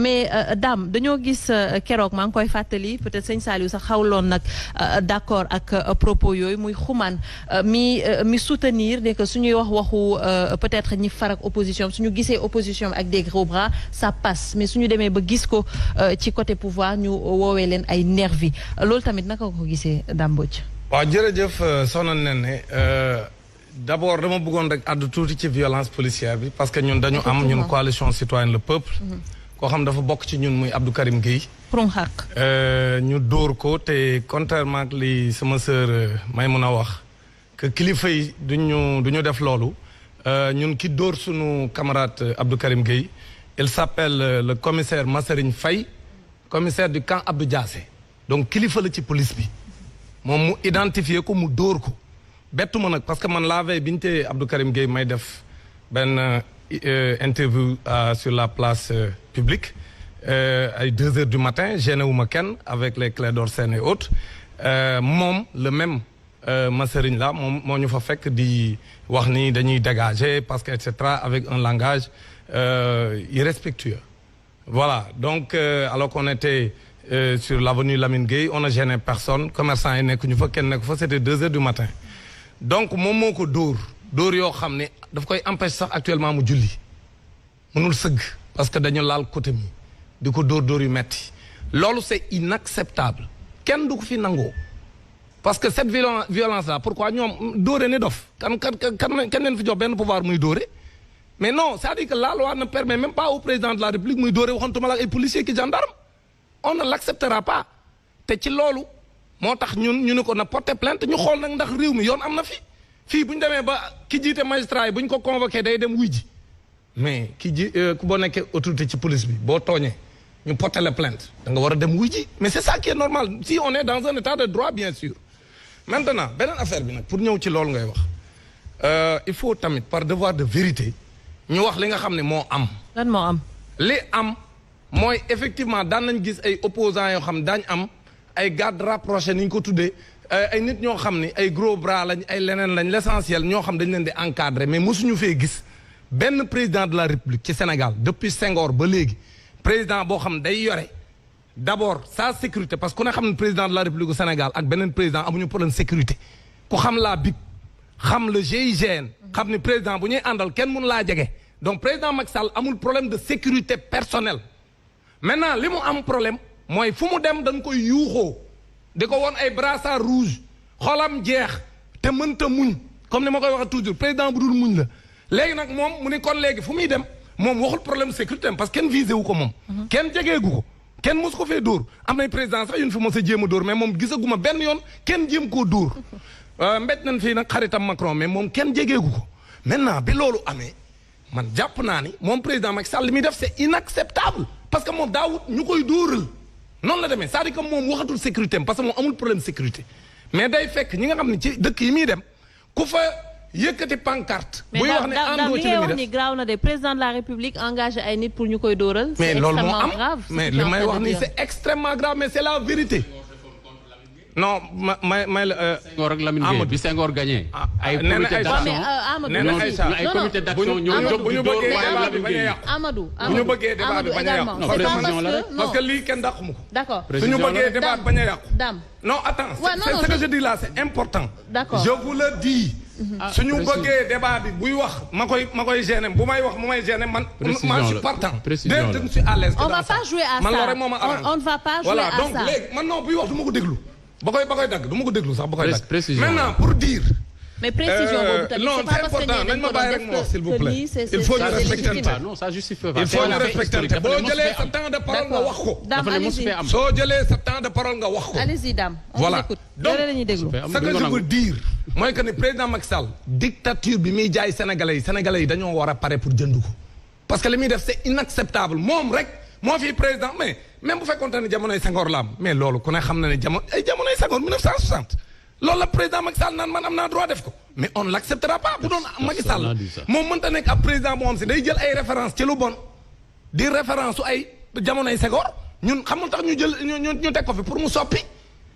mais Dame dañoo gis keroog maa ngi koy fàttali peut-être sëñ Saliou sax xawloon nag d'accord ak propos yooyu muy xumaan mi soutenir ne que suñuy waxu peut-être ñi farak opposition suñu gisee opposition ak des gros bras ça passe mais suñu demee ba gis ko ci côté pouvoir ñu woowee leen ay nervi loolu tamit naka ko gisee Dame Mbodj. waaw jërëjëf soxna Néné d'abord dama bëggoon rek àddu tuuti ci violence policière bi parce que ñun dañu am ñun coalition citoyenne le peuple koo xam dafa bokk ci ñun muy Abdou Karim Gueye ñu dóor ko te contrairement ak li sama sœur may mun a wax que kilifa yi duñu def loolu ñun ki dóor sunu camarade Abdou Karim Gueye il s'appelle le commissaire Masserigne Faye commissaire du camp Abdou Diassé donc kilifa la ci police bi moom mu identifié ko mu dóor ko bettu ma nag parce que man la veille bi ñu tee Abdou Karim Gueye may def benn interview sur la place publique ay 2 heures du matin gêné wu ma kenn avec les Clédor Sène et autres moom le même Masserigne là moom moo ñu fa fekk di wax ni dañuy dégager parce que et cetera avec un langage irrespectueux voilà donc alors qu'on était sur l'avenue Lamine Gueye on a gêné personne commerçant yi nekk ñu fa kenn nekk fa c'était 2 heures du matin donc moom moo ko dóor yoo xam ne daf koy empêcher sax actuellement mu julli mënul sëgg parce que dañu laal côté mi di ko dóor yu metti loolu c'est inacceptable kenn du ko fi nangoo parce que cette violence là pourquoi ñoom dóore ni dof kan leen fi jox benn pouvoir muy dóore mais non c'est-à-dire que la loi ne permet même pas au président de la République muy dóore waxantuma la ay policiers ki gendarme on ne l'acceptera pas te ci loolu moo tax ñu ne ko na porter plainte ñu xool nag ndax réew mi yoon am na fii bu ñu demee ba ki jiite magistrat yi bu ñu ko convoqué day dem wuy ji mais ku boo nekkee autorité ci police bi boo tooñee ñu porter la plainte da nga war a dem wuy ji mais c'est ça qui est normal si on est dans un état de droit bien sûr maintenant beneen affaire bi nag pour ñëw ci loolu ngay wax il faut tamit par devoir de vérité ñu wax li nga xam ne moo am. lan moo am. li am mooy effectivement daan nañ gis ay opposants yoo xam daañ am ay gardes rapprochés ni ñu ko tuddee ay nit ñoo xam ni ay gros bras lañ ay leneen lañ l'essentiel ñoo xam dañ leen di encadrer mais mosuñu fee gis benn président de la République ci Sénégal depuis Senghor ba léegi président boo xam day yore d'abord sa sécurité parce que ku ne xam ne président de la République du Sénégal ak beneen président amuñu problème sécurité ku xam la BIP xam le GIGN xam ni président bu ñuy àndal kenn mënu laa jege donc président Macky Sall amul problème de sécurité personnelle maintenant li mu am problème mooy fu mu dem dañ koy yuuxoo di ko woon ay brassard rouge xolam jeex te mënta muñ comme ni ma koy waxee toujours président bu dul muñ la léegi nag moom mu ni kon léegi fu muy dem moom waxul problème sécurité parce que kenn visé wu ko moom kenn jegeegu ko kenn mosu ko fee dóor am nay président sax yun fi mos a jéem a dóor mais moom gisaguma benn yoon kenn jéem koo dóor mbéj nañ fii nag xaritam Macron mais moom kenn jegeegu ko maintenant bi loolu amee man jàpp naa ni moom président Macky Sall li muy def c'est inacceptable parce que moom daawut ñu koy dóoral noonu la demee c'est-à-dire que moom waxatul sécurité parce que moom amul problème sécurité mais day fekk ñi nga xam ne ci dëkk yi muy dem ku fa yëkkati pancarte. buy wax ne àndoo ci li muy def mais graaw na de président de la République engagé ay nit pour ñu koy dóoral. mais loolu moo am grave mais li may wax nii c'est extrêmement grave mais c'est la vérité. non may la. Senghor ak Lamine Gueye bi Senghor gagné. ay comité d'action ay comité d'action ñoo jóg bu ñu bëggee débat bi bañ a yàqu. Amadou bu ñu bëggee débat bi bañ a yàqu. parce que lii kenn dàqu ma ko. d'accord su ñu bëggee débat bi bañ a yàqu. Dame non attends c'est ce que je dis là c'est important. d'accord je vous le dis. su ñu bëggee débat bi buy wax ma koy gêner bu may wax mu may gêner man. je suis partant. précision je suis à l'aise. on va pas jouer à ça man loolu rek moo ma arrangé. on ne va pas jouer voilà à ça. donc léegi man non buy wax du ma ko déglu. ba koy dagg du ma ko déglu sax ba koy dagg. précision maintenant pour dire. mais précision boobu tamit non c'est important nañ ma bàyyi rek ma wax s'il vous plaît. il faut ñu respecter non ça justifie pas. il faut ñu respecter boo jëlee sa temps de parole nga wax ko. Dame allez-y soo jëlee sa temps de parole nga wax ko. allez-y Dame. voilà donc la ñuy déglu. ce que je veux dire mooy que ne président Macky Sall dictature bi muy jaay sénégalais yi dañoo war a pare pour jënd ko parce que li muy def c'est inacceptable moom rek moo fi président mais même bu fekkoonte ne jamonoy Senghor la am mais loolu ku ne xam na ne jamonoy Senghor 1960 loolu la président Macky Sall naan man am naa droit def ko mais on l'acceptera pas bu doon Macky Sall moom mënta nekk ab président boo xam si day jël ay référence ci lu bon di référence su ay jamonoy Senghor ñun xamul tax ñu jël ñu teg ko fi pour mu soppi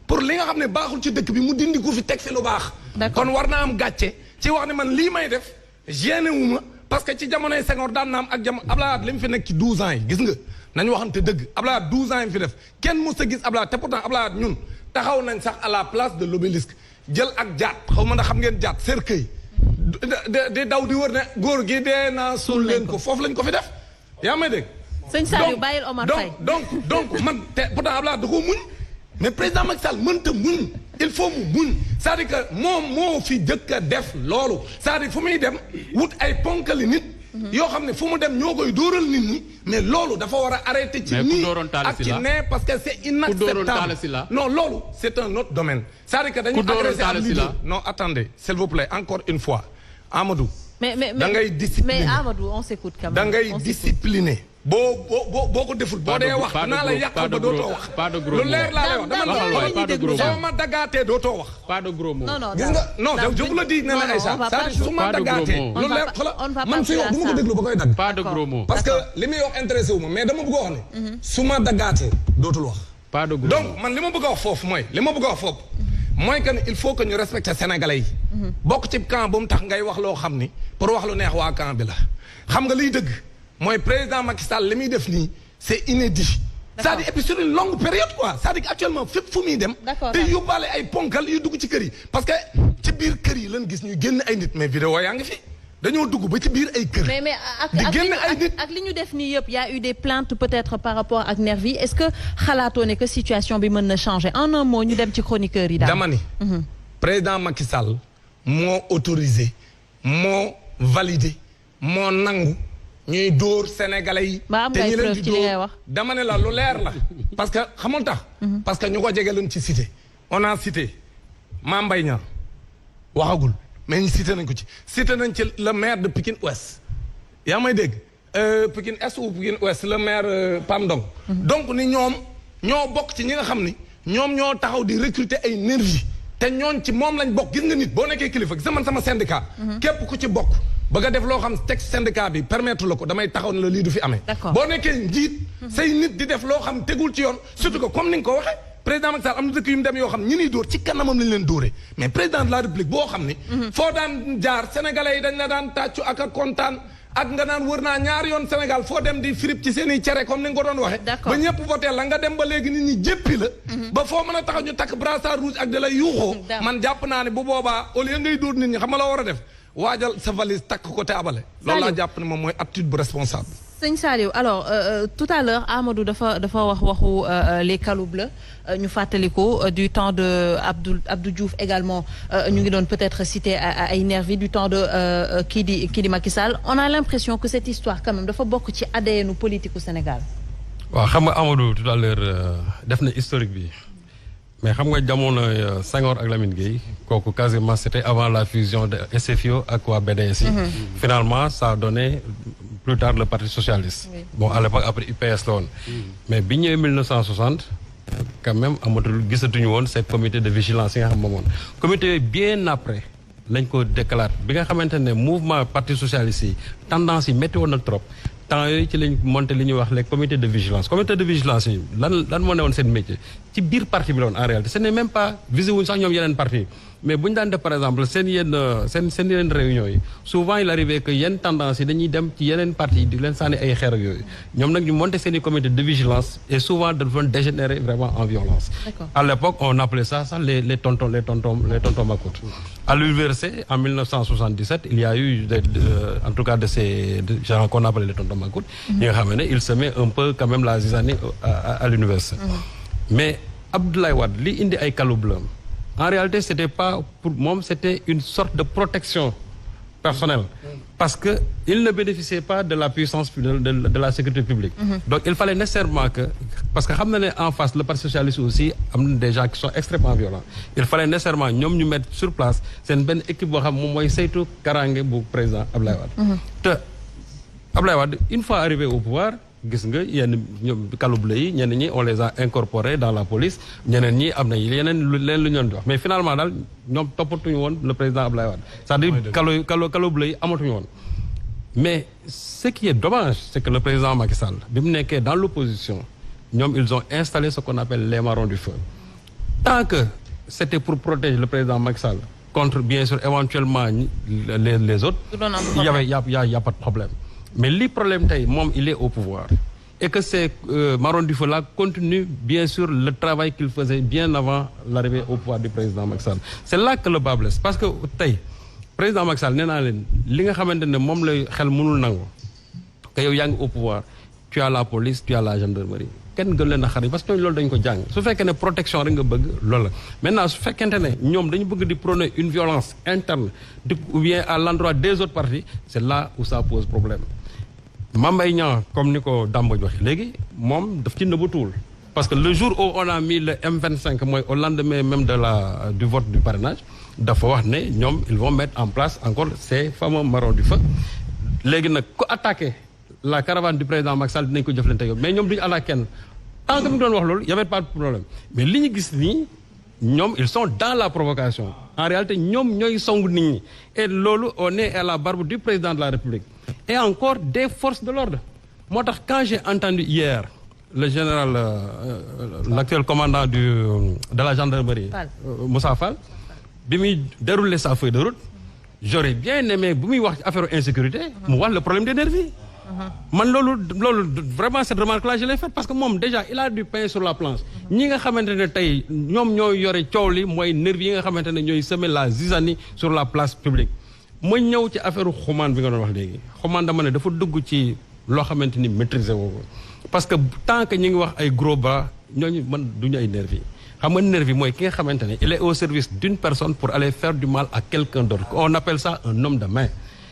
pour li nga xam ne baaxul ci dëkk bi mu dindi ko fi teg fi lu baax kon war naa am gàcce ci wax ne man lii may def gêné wu ma parce que ci jamonoy Senghor daan na am ak jamono Abdoulaye Wade li mu fi nekk ci 12 ans yi gis nga nañu waxante dëgg Abdoulaye 12 ans yi fi def kenn mës a gis Abdoulaye te pourtant Abdoulaye ñun taxaw nañ sax à la place de l'obélisque jël ak jaat xaw ma na xam ngeen jaat cercueil di daw di wër ne góor gi dee naa suul leen ko foofu lañ ko fi def yaa may dégg. sëñ Saliou bàyyil Omar Faye donc man te pourtant Abdoulaye da koo muñ mais président Macky Sall mënta muñ il faut mu muñ c'est-à-dire que moom moo fi jëkk a def loolu c'est-à-dire fu muy dem wut ay ponkali nit. yoo xam ne fu mu dem ñoo koy dóoral nit ñi mais loolu dafa war a arrêter ci nii ak ci nee parce que c'est inacceptable non loolu c'est un autre domaine c'est-à-dire que dañu agressé am leader non attendez s'il vous plaît encore une fois Amadou da ngay discipliner mais Amadou on s'écoute quand même da ngay discipliner boo ko deful boo dee wax naa la yàq ba dootoo wax lu leer laa lay wax dama la soo ma daggaatee dootoo wax pas de gros mots gis nga non je vous le dis nee na Aïcha c'est-à-dire su ma daggaatee lu leer xoolal man suy wax du ma ko déglu ba koy dagg pas de gros mots parce que li muy wax intéressé wu ma mais dama bëgg a wax ne su ma daggaatee dootul wax pas de gros donc man li ma bëgg a wax foofu mooy mooy que il faut que ñu respecter sénégalais yi bokk ci camp bu mu tax ngay wax loo xam ni pour wax lu neex waa camp bi la xam nga liy dëgg mooy président Macky Sall li muy def nii c'est inédit c'est-à-dire et puis sur une longue période quoi c'est-à-dire que actuellement fépp fu muy dem te yóbbaale ay ponkal yu dugg ci kër yi parce que ci biir kër yi lan gis ñuy génn ay nit mais vidéo yaa ngi fi dañoo dugg ba ci biir ay kër mais di génn ay nit ak li ñu def nii yëpp y a eu des plaintes peut-être par rapport ak nervi est-ce que xalaatoo ne que situation bi mën na changer en un mot ñu dem ci chroniqueurs yi daal dama ni président Macky Sall moo autorisé moo validé moo nangu ñuy dóor sénégalais yi te ñi leen di dóor dama ne la lu leer la parce que xamul tax parce que ñu ko jege leen ci cité on a cité Mame Mbaye Niang waxagul mais ñu cité nañ ko ci cité nañ ci le maire de Pikine Ouest yaa may dégg Pikine Est ou Pikine Ouest le maire Pam Ndong donc ni ñoom ñoo bokk ci ñi nga xam ni ñoom ñoo taxaw di recruter ay nervi te ñooñ ci moom lañ bokk gis nga nit boo nekkee kilifa gis man sama syndicat képp ku ci bokk ba nga def loo xam texte syndicat bi permettre la ko damay taxaw ne la lii du fi amee boo nekkee njiit say nit di def loo xam tegul ci yoon surtout que comme ni nga ko waxee président Macky Sall am na dëkk yu mu dem yoo xam ñi niy dóor ci kanamam lañ leen dóoree mais président de la république boo xam ni foo daan jaar sénégalais yi dañ la daan tàccu ak a kontaan ak nga naan wër naa ñaari yoon Sénégal foo dem di firip ci seen i cere comme ni nga ko doon waxee ba ñëpp voté la nga dem ba léegi nit ñi jéppi la ba foo mën a taxaw ñu takk brassard rouge ak da lay yuuxoo man jàpp naa ne bu boobaa au lieu ngay dóor nit ñi xam nga la war a def waajal sa valise takk ko te abale loolu laa jàpp ne moom mooy attitude bu responsable sëñ Saliou alors tout à l'heure Amadou dafa wax waxu les caloubes ñu fàttaliku du temps de Abdou Diouf également ñu ngi doon peut-être citer ay nervi du temps de kii di Macky Sall on a l'impression que cette histoire quand même dafa bokk ci ADN politique au Sénégal waaw xam nga Amadou tout à l'heure def na historique bi mais xam nga jamono Senghor ak Lamine Gueye kooku quasiment c'était avant la fusion de SFIO ak waa BDS yi finalement ça a donné plus tard le Parti socialiste bon à l'époque après UPS la woon mais bi ñëwee 1960 quand même amatul gisatuñu woon ces comité de vigilance yi nga xam moomoon comité yooyu bien après lañ ko déclaré bi nga xamante ne mouvement Parti socialiste yi tendance yi métti woon na trop temps yooyu ci lañ monté li ñuy wax les comités de vigilance comité de vigilance yi lan moo ne woon seen métier ci biir parti bi la woon en réalité ce n'est même pas visé wuñ sax ñoom yeneen parti mais bu ñu daan def par exemple seen yeneen réunions yi souvent il arrivait que yenn tendance yi dañuy dem ci yeneen parti yi di leen sànni ay xeer ak yooyu ñoom nag ñu monté seen i comité de vigilance et souvent dafa dégénérer vraiment en violence à l'époque on appelait ça les tontons macoutes à l'université en 1977 il y a eu en tout cas de ces gens qu'on appelait les tontons macoutes yi nga xam ne il se met un peu quand même la zizanie à l'université mais Abdoulaye Wade li indi ay caloubes en réalité c'était pas pour moom c'était une sorte de protection personnelle parce que il ne bénéficiait pas de la puissance de la sécurité publique donc il fallait nécessairement que parce que xam na ne en face le Parti socialiste aussi am na des gens qui sont extrêmement violents il fallait nécessairement ñoom ñu mettre sur place seen benn équipe boo xam moom mooy saytu karange bu président Abdoulaye Wade te Abdoulaye Wade une fois arrivé au pouvoir gis nga yenn ñoom caloubes yi ñenn ñi on les a incorporés dans la police ñeneen ñi am na yeneen leen lu ñu doon wax mais finalement daal ñoom toppatuñu woon le président Abdoulaye Wade c'est-à-dire caloubes yi amatuñu woon mais ce qui est dommage c'est que le président Macky Sall bi mu nekkee dans l'opposition ñoom ils ont installé ce qu'on appelle les marrons du feu tant que c'était pour protéger le président Macky Sall contre bien sûr éventuellement les autres il y a pas de problème mais li problème tey moom il est au pouvoir et que ces marrons du feu-là continuent bien sûr le travail qu'ils faisaient bien avant l'arrivée au pouvoir du président Macky Sall. C'est là que le bât blesse parce que tey président Macky Sall nee naa leen li nga xamante ne moom lay xel mënul nangu que yow yaa ngi au pouvoir tu as la police tu as la gendarmerie kenn gën leen a xarit parce que loolu dañu ko jàng su fekkee ne protection rek nga bëgg loolu la maintenant su fekkente ne ñoom dañu bëgg di prôner une violence interne ou bien à l'endroit des autres partis c'est là où ça pose problème. Mame Mbaye Niang comme ni ko Dambodj waxee léegi moom daf ci nëbbatuwul parce que le jour où on a mis le M25 mooy au lendemain même du vote du parrainage dafa wax ne ñoom ils vont mettre en place encore ces fameux marrons du feu léegi nag ku attaqué la caravane du président Macky Sall dinañ ko jëflante yow mais ñoom duñu attaqué kenn tant que mi ngi doon wax loolu y avait pas de problème mais li ñu gis nii ñoom ils sont dans la provocation en réalité ñoom ñooy song nit ñi et loolu on est à la barbe du président de la République et encore des forces de l'ordre moo tax quand j'ai entendu hier le général l'actuel commandant de la gendarmerie Moussa Fall bi muy dérouler sa feuille de route j'aurais bien aimé bu muy wax ci affaire insécurité mu wax le problème des nervis man loolu vraiment cette remarque là je l'ai faite parce que moom déjà il a du pain sur la planche ñi nga xamante ne tey ñoom ñooy yore coow li mooy nervis yi nga xamante ne ñooy semer la zizanie sur la place publique ma ñëw ci affaire xumaan bi nga doon wax léegi xumaan dama ne dafa dugg ci loo xamante ni maîtriser woo ko parce que tant que ñi ngi wax ay gros bras ñooñu man duñu ay nervis xam nga nervi mooy ki nga xamante ne il est au service d'une personne pour aller faire du mal à quelqu'un d'autre on appelle ça un homme de main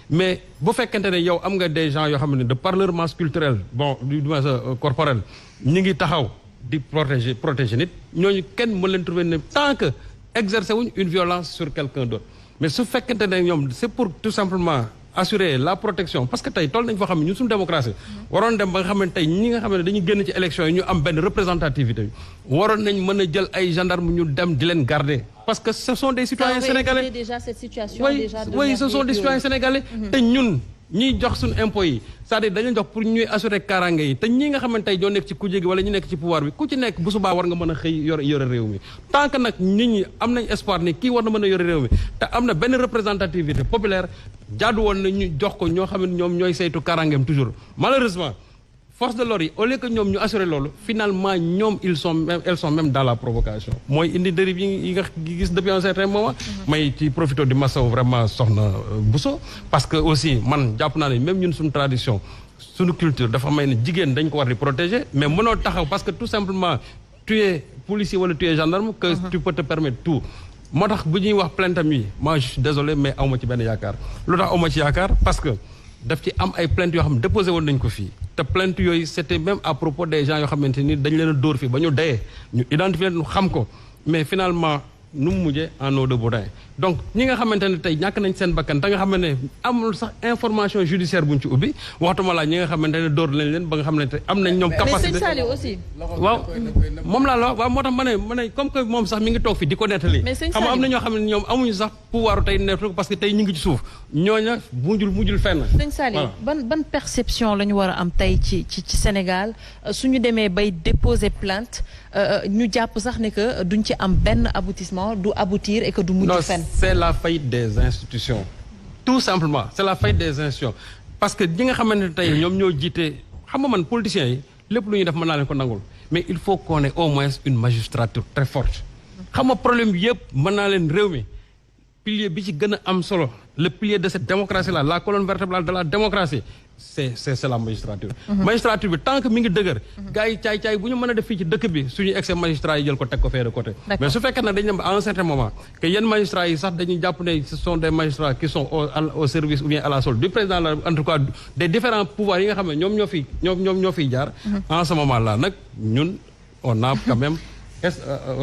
mais bu fekkente ne yow am nga des gens yoo xam ne de par leur masse culturelle bon du moins corporelle ñi ngi taxaw di protéger nit ñooñu kenn mën leen trouver ne tant que exercer wuñ une violence sur quelqu'un d'autre mais su fekkente ne ñoom c'est pour tout simplement assurer la protection parce que tey toll nañ foo xam ne ñun suñu démocratie waroon dem ba nga xam ne tey ñi nga xam ne dañuy génn ci élection yi ñu am benn représentativité bi waroon nañ mën a jël ay gendarmes ñu dem di leen garder parce que ce sont des citoyens sénégalais déjà cette situation oui ce sont des citoyens sénégalais te ñun ñiy jox suñu impôts yi c'est-à-dire dañu jox pour ñuy assurer kaaraange yi te ñi nga xamante tey ñoo nekk ci kujje gi wala ñu nekk ci pouvoir bi ku ci nekk bu subaa war nga mën a xëy yore réew mi tant que nag nit ñi am nañ espoir ni kii war na mën a yore réew mi te am na benn représentativité populaire jaadu woon na ñu jox ko ñoo xam ne ñoom ñooy saytu kaaraangeem toujours malheureusement force de l'ordre yi au lieu que ñoom ñu assurer loolu finalement ñoom elles sont même dans la provocation mooy indi dérive yi nga gis depuis un certain moment may ci profité di masaw vraiment soxna Bousso parce que aussi man jàpp naa ne même ñun suñu tradition suñu culture dafa may ne jigéen dañ ko war di protéger mais mënoo taxaw parce que tout simplement tu es policier wala tu es gendarme que tu peux te permettre tout moo tax bu ñuy wax plainte am yi moi je suis désolé mais awma ci benn yaakaar lu tax awma ci yaakaar parce que daf ci am ay plainte yoo xam ne déposé woon nañ ko fii te plainte yooyu c'était même à propos des gens yoo xamante ni dañ leen a dóor fii ba ñu dee ñu identifier leen xam ko mais finalement nu mu mujjee en eau de boudin donc ñi nga xamante ne tey ñàkk nañ seen bakkan te nga xam ne amul sax information judiciaire buñ ci ubbi waxtuma laa ñi nga xamante ne dóor lañ leen ba nga xam ne te am nañ ñoom capacité mais Sëñ Saliou aussi waaw moom laa la waaw moo tax ma ne comme que moom sax mi ngi toog fi di ko nettali xam nga am na ñoo xam ne ñoom amuñu sax pouvoir tey nettali parce que tey ñu ngi ci suuf ñooña mujjul fenn Sëñ Saliou ban perception la ñu war a am tey ci Sénégal suñu demee bay déposer plainte ñu jàpp sax ne que duñ ci am benn aboutissement du aboutir et que du mujj fenn c'est la faillite des institutions tout simplement c'est la faillite des institutions parce que ñi nga xamante ne tey ñoom ñoo jiite xam nga man politiciens yi lépp lu ñuy def mën naa leen ko nangul mais il faut qu'on ait au moins une magistrature très forte xam nga problème bi yëpp mën naa leen réew mi pilier bi ci gën a am solo le pilier de cette démocratie là la colonne vertébrale de la démocratie c'est la magistrature magistrature bi tant que mi ngi dëgër gars yi caay-caay bu ñu mën a def fii ci dëkk bi suñu excès magistrat yi jël ko teg ko fee de côté mais su fekkee nag dañu dem à un certain moment que yenn magistrats yi sax dañuy jàpp ne ce sont des magistrats qui sont au service ou bien à la solde du président la en tout cas des différents pouvoirs yi nga xam ne ñoom ñoo fiy jaar en ce moment là nag ñun on a quand même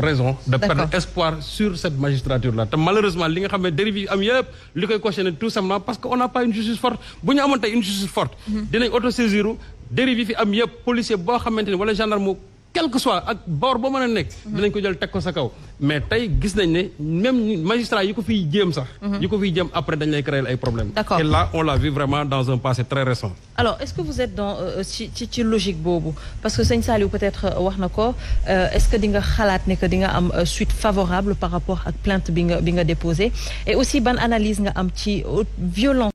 raison de perdre espoir sur cette magistrature là te malheureusement li nga xam ne dérive yi am yëpp li koy cautionner tout simplement parce que on n'a pas une justice forte bu ñu amoon tey une justice forte dinañ autosaisir dérive yi fi am yëpp policier boo xamante ni wala gendarme quel que soit ak boor boo mën a nekk dinañ ko jël teg ko sa kaw mais tey gis nañ ne même magistrat yi ko fiy jéem sax yi ko fiy jéem après dañ lay créer ay problèmes et là on l'a vu vraiment dans un passé très récent alors est-ce que vous êtes dans ci logique boobu parce que Sëñ Saliou peut-être wax na ko est-ce que di nga xalaat ne que di nga am suite favorable par rapport ak plainte bi nga déposé et aussi ban analyse nga am ci violence